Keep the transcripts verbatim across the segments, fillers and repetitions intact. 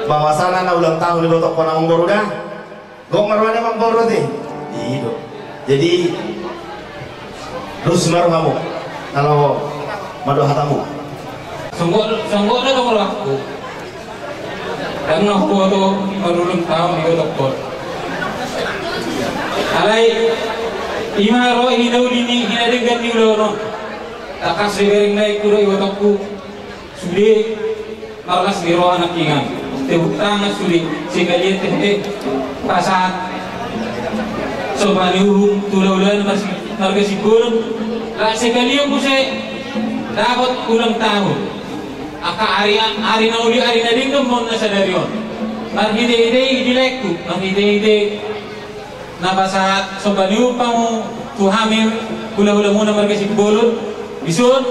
Bahwasana na ulang tahun ibotongkon amangboru da. Gok ma rohana amangboru te. I do. Jadi, dos ma rohamu. Na laho mandok hatamu. Songgop, songgop do tong rohangku. Ndang na huboto marulang tahun ibotongkon. Alai, i ma ro hinauli ni hinadenggan ni ulaon on. Tangkas dibereng laengku dohot ibotongku. Sude marlas ni roha nangkiningan. Tepuk tangan sude sekalian, eh, pasahat somba ni uhum tu hulahula marga Simbolon. Laos sekalian muse dapot ulang tahun. Angka ari, ari na uli, ari na denggan ma on na sadari on. Marhitehite i di laengku, marhitehite na pasahat somba ni uhum hamu tu hami hulahulamuna marga Simbolon, dison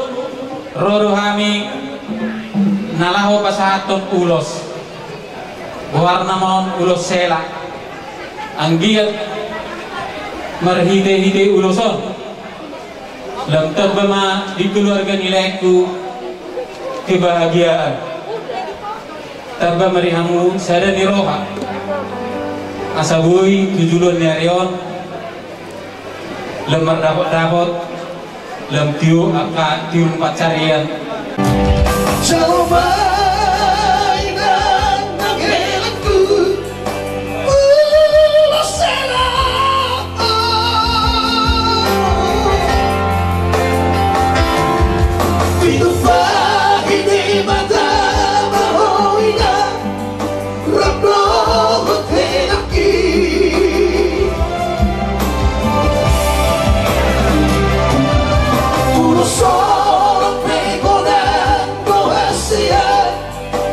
ro do hami na laho pasahathon ulos. Goarna ma on ulos hela. Anggiat marhitehite ulos on, lam tamba ma di keluarga ni laengku kebahagiaan. Tamba ma di hamu sada ni roha. Asa boi tu joloan ni ari on, lam mardapotdapot, lam tio angka tiur pansarian. Jalo ma inang nang helangku.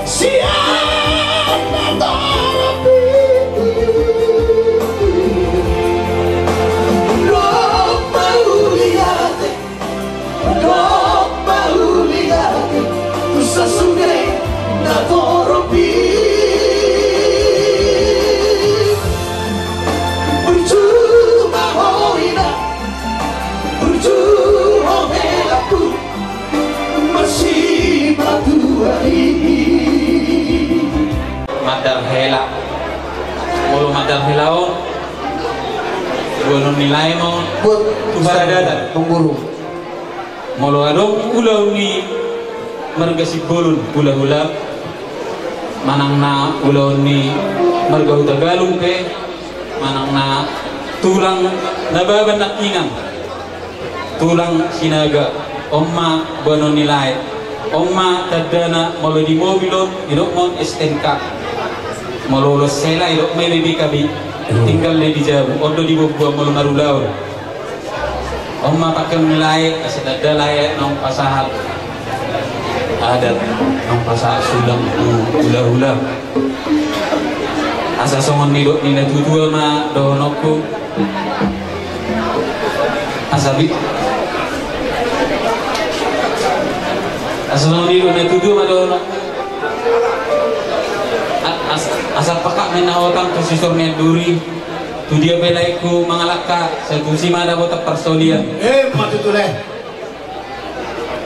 Sian na torop i. Dok mauliate, dok mauliate tu sasude na torop i. Burju ma ho inang, burju ho helangku. Masipatua i. Mandar hela. Molo mandar hela on, boanon ni lae ma on. Buat tu paradaton. Molo adong ulaon ni marga Simbolon hulahula, manang na ulaon ni marga Hutagalung pe, manang na tulang Nababan nangkiningan. Tulang Sinaga, on ma boanon ni lae. On ma tandana, molo di mobil on didok ma on S T N K. Molo ulos hela didok ma i B P K B. Tinggal do i di jabu, on do diboanboan molo marulaon. On ma pakeon ni lae, asa tanda lae naung pasahat adat, naung pasahat sulang tu hulahula. Asa songon nidok ni natuatua ma dohononku. Asa bi-, asa songon nidok ni natuatua ma dohononku. A-, as-, asa pangkat ma inna hotang tu sisor ni anduri. Tu dia pe laengku mangalangka, sai tusi ma dapotan parsaulian. Eh, ma tutu le.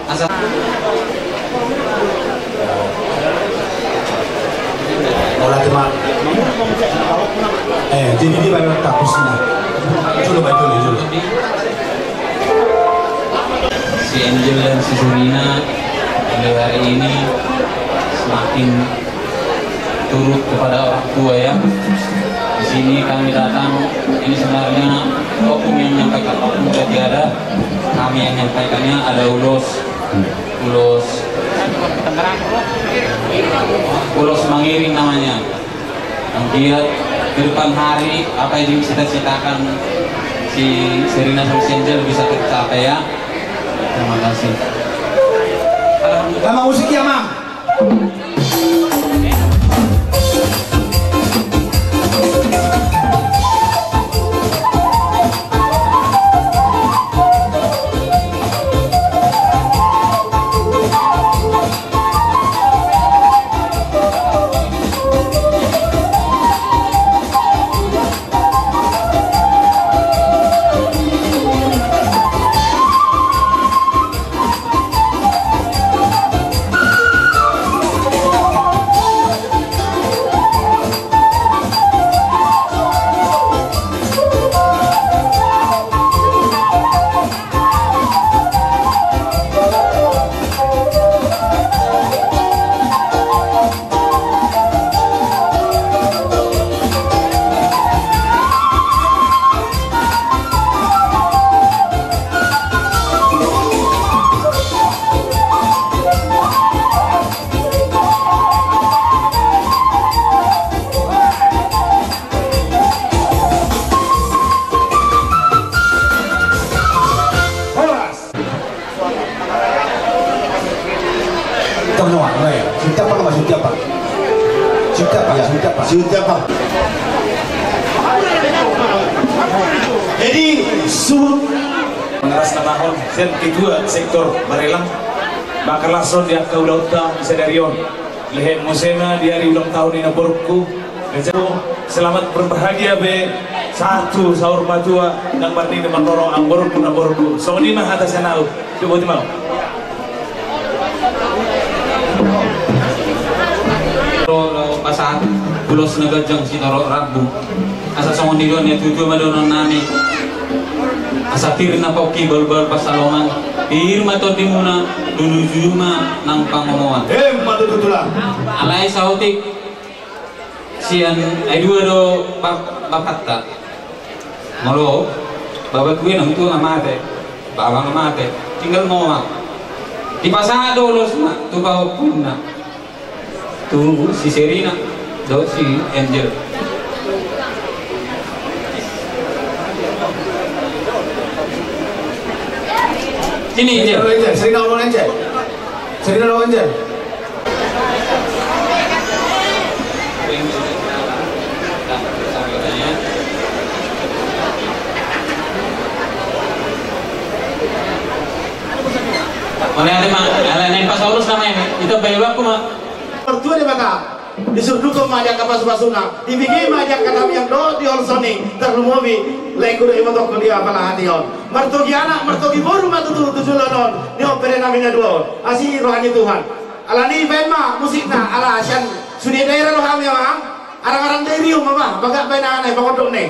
Asa. Ola tema. Eh, jadi dia baru tak pusing. Jolo, jolo, jolo. Si Angel dan si Serina mulai hari ini semakin turut kepada orang tua, ya. Di sini kami datang, ini sebenarnya oknum yang menyampaikan, oknum tidak ada, kami yang menyampaikannya, ada ulos, ulos, ulos mangiring namanya. Anggiat ke depan hari, apa yang dicita-citakan si Serina sama si Angel bisa tercapai, ya. Terima kasih. Alhamdulillah. Sama musik ya, Mang. Siuntap, ya. Siuntap, Pak. Siuntap, Pak. Jadi, su- Mangaras na mahon, sian ketua sektor Barelang. Mangkalashon di angka ulaonta sadari on. Lehon muse ma di ari ulang tahun ni namborungku. Selamat berbahagia be. Sahat tu saur matua nang marnini marnono, namborungku, namborungku. Songon i ma hata sian ahu. Coba, coba. Ro, ro pasahat ulos na ganjang sitorop rambu. Asa songon i do na tutu ma dohonon nami. Asa pir na pongki, bahulbahul pansalongan. Pir ma tondimuna, lulus ma nang pangomoan. Emma tutu, Tulang. Alai saotik sian, ai dua do bap-, bapanta. Molo bapa tua, nang tua nga mate, bapa nga mate, tinggal moa. Dipasahat do ulosna tu pahompunna, tu si Serina dohot si Angel. Sini, Angel. Angel, Serina, Angel. Serina, Angel. Mauliate ma, ala naeng pasahat ulos nama ya, ito bayu aku ma. Martua Debata, disurdukhon ma di angka pasupasuna, dibege ma di angka tamiang dohot di holsoni, tarlumobi laengku dohot ibotongku di apala hatian. Martogi anak, martogi boru ma tutu tu joloan on, di ompere nami na dua on. Asi roha ni Tuhan. Alani i baen ma musikna, ala sian sude daerah do hami, Amang. Arang-arang Dairium ma, bah, bagak baen angka na i pangondok ni.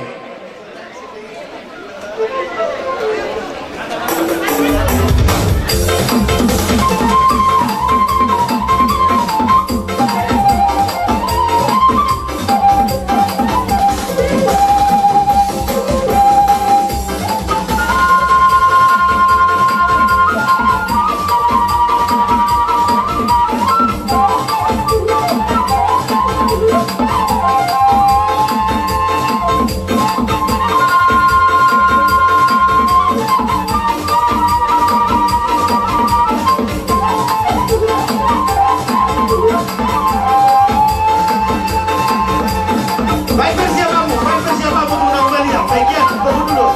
Baik, persiapanmu, baik, persiapanmu, Bunda Amalia. Baik, ya, tunggu dulu.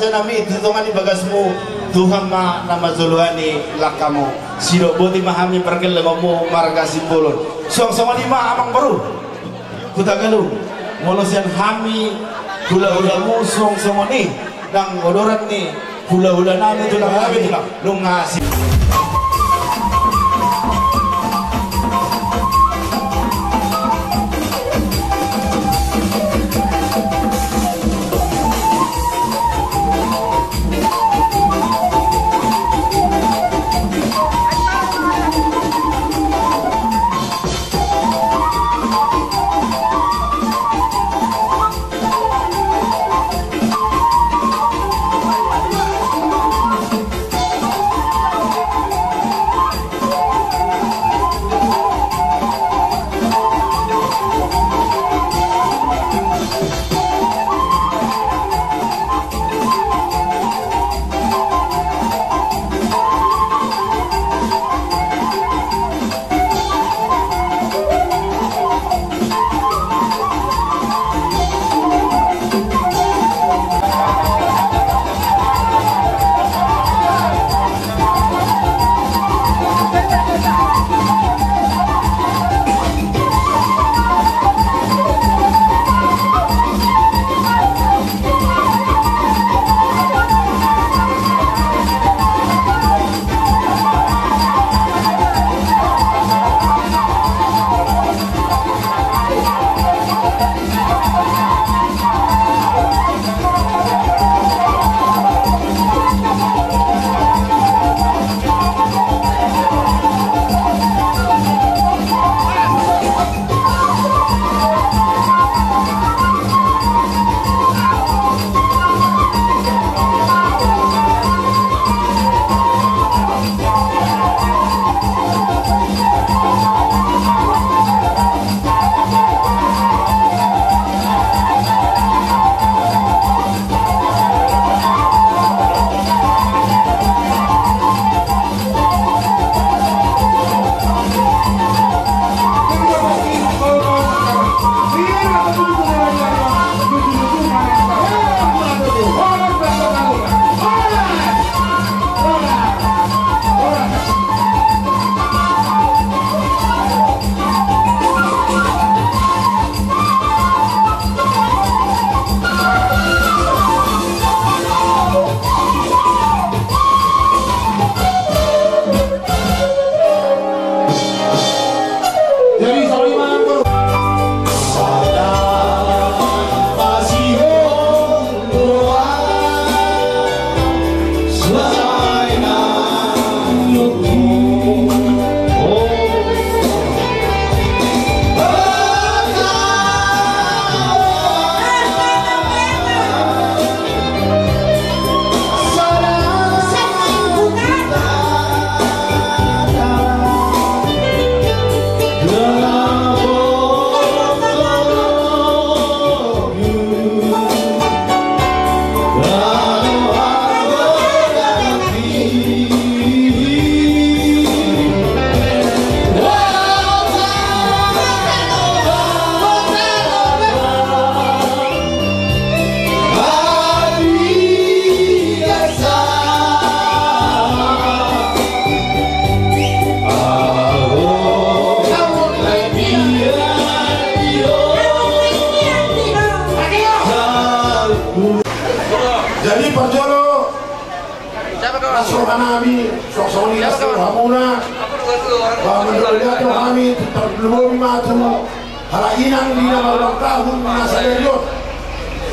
Nami tu tonga ni bagasmu, Tuhan ma na manjoloani langkamu. Sidok boti ma hami pargellengonmu marga Simbolon. Suang songon i ma amang boru. Hutagalung, molo sian hami hulahulamu suang songon i, nang odoran ni hulahula nami tu nang hami tu nang nunga si. Jadi parjolo, las roha nami, songon i las rohamuna. Ba mandok hami, tarlumobi ma tu halak inang di na marulang tahun na sadari on,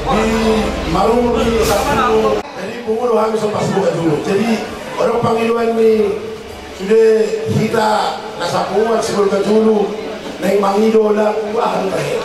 di marumur di sampulu. Jadi pungu do hami somba sibuka julu. Jadi adong pangidoan ni sude hita na sapunguan sibuka julu, naeng mangido lagu aha do tahe.